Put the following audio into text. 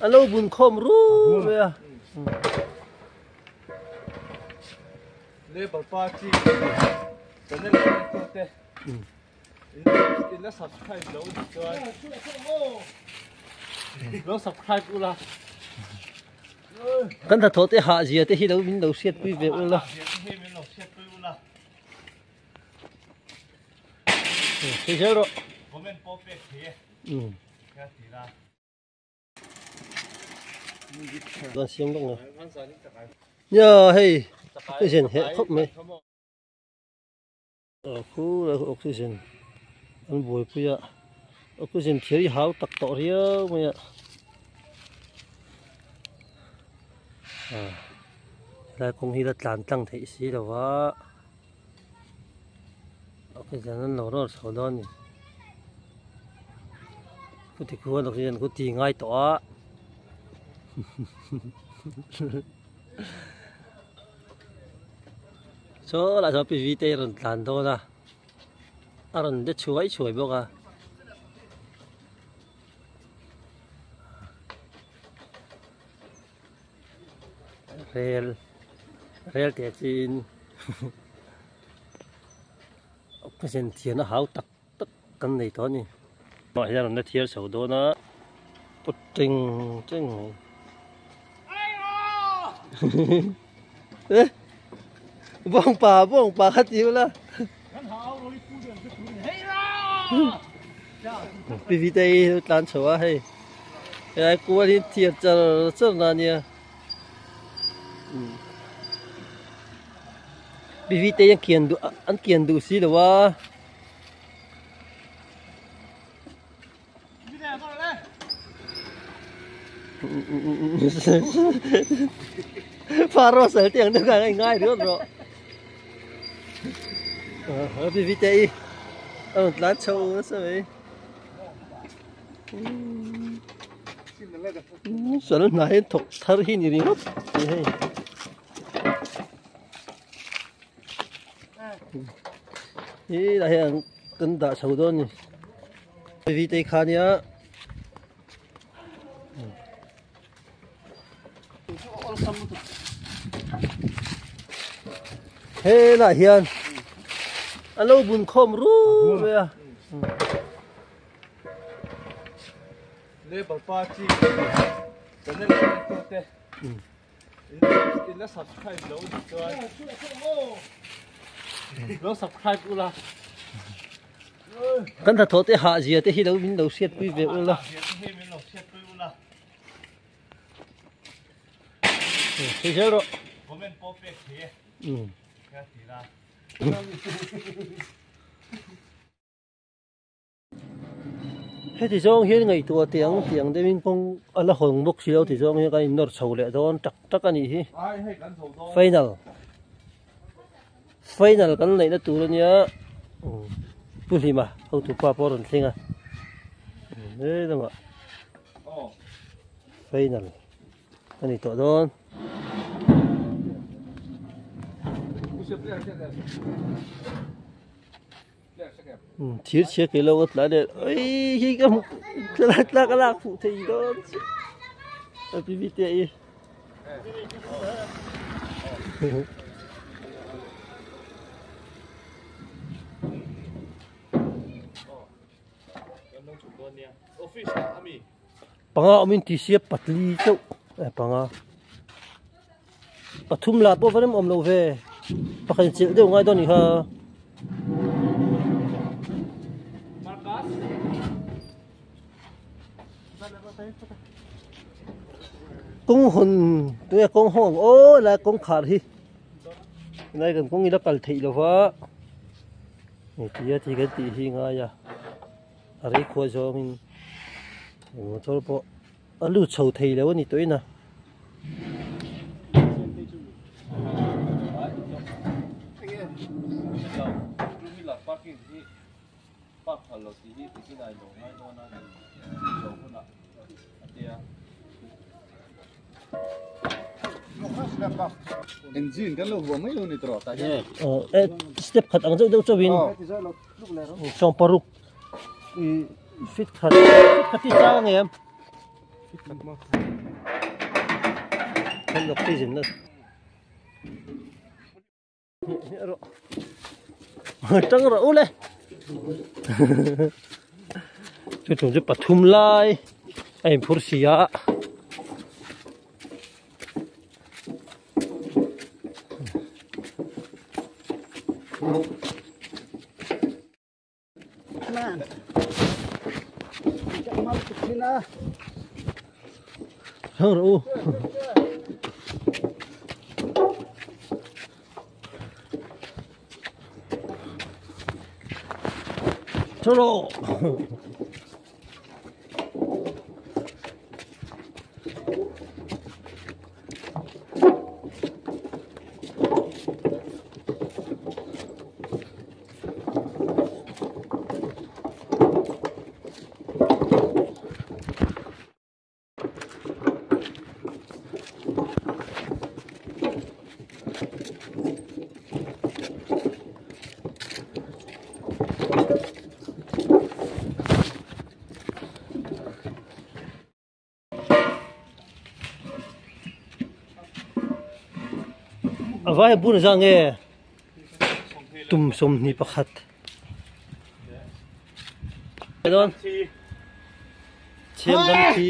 An lo bun khawm rup mai a. Labour Party channel tute in la subscribe lo ni chuan lo subscribe ula. Kan hnathawh te hah zia te hi lo min lo hriatpui ve ula. Thei zel rawh. Comment pawh pek thei e. Ka ti la. Chuan siam lawk lo. Nia hei oxygen heh khawp mai. Khu lai khu oxygen an buaipui a oxygen thir hi hau tak tawh riau mai a. Helai kawng hi la tlan tlang theih si lo va oxygen an lo rawr chho dawn a ni. Chuti khuan oxygen khu ti ngai tawh a Saw lah chuan PV te a rawn tlan dawn a a rawn de chhuai chhuai bawk a. Rel rel teh chiin oxygen thian a hau tak tak kan nei tawh a ni. Mah hian rawn la thiar chho dawn a pawt teng teng mai. Bawngpa bawngpa kha ti ula. PV te hi tlan chho a hei. Helai kual hi thiar char char na nia. PV te hi an kian duh an kian duh si lo a. Pharaoh sal tiang deuh khan a inngai riau rawh. PV te hi a rawn tlan chho nasa mai. Sal hnai hian thawk thar hi ni ringawt tih hei. Hi lah hian kan dah chho dawn a ni. PV te kha nia. Helai hian a lo bun khawm rup mai a. Labour Party channel tute in la subscribe lo ni chuan lo subscribe ula. Kan hnathawh te hah zia te hi lo min lo hriatpui ve ula. Thei zel rawh. Comment pawh pek thei e. Ka ti la. Heti zawng hian ngaihtuah teh ang tih ang deuhin kawng a la hawng bawk si lo ti zawng hian kan innawr chho leh dawn tak tak a nih hi. Final. Final kan neihna tur a nia Pu Hlima hotu pa pawh a rawn thleng a. He lamah final a ni tawh dawn. Thir chhia ke lo ka tlai leh oi hi ka hmu tlai tlak a lak fuh thei dawn a pi pi te i panga awmin ti sia patli chauh eh panga Pathum lah pawh va rem awm lo ve. Pakhat in chilh deuh ngai dawn nih kha. Kawng hawn tunge kawng hawng ang aw lai kawng khar hi. Tunai kan kawng ila kal theih lova. Tia ti kan tih hi ngai a. A rei khua zawngin motor pawh A lut chho thei lo a ni tawh in a. Step khat ang deuh deuh chauhin 16 feet khat feet khat hi sang em? Kan oxygen na tang rawh u le chu tum chu pathum lai a inphur si a. Tang rawh u. Tang rawh. A vai a bun zah nge tum 21 dawn chhiam dam thi.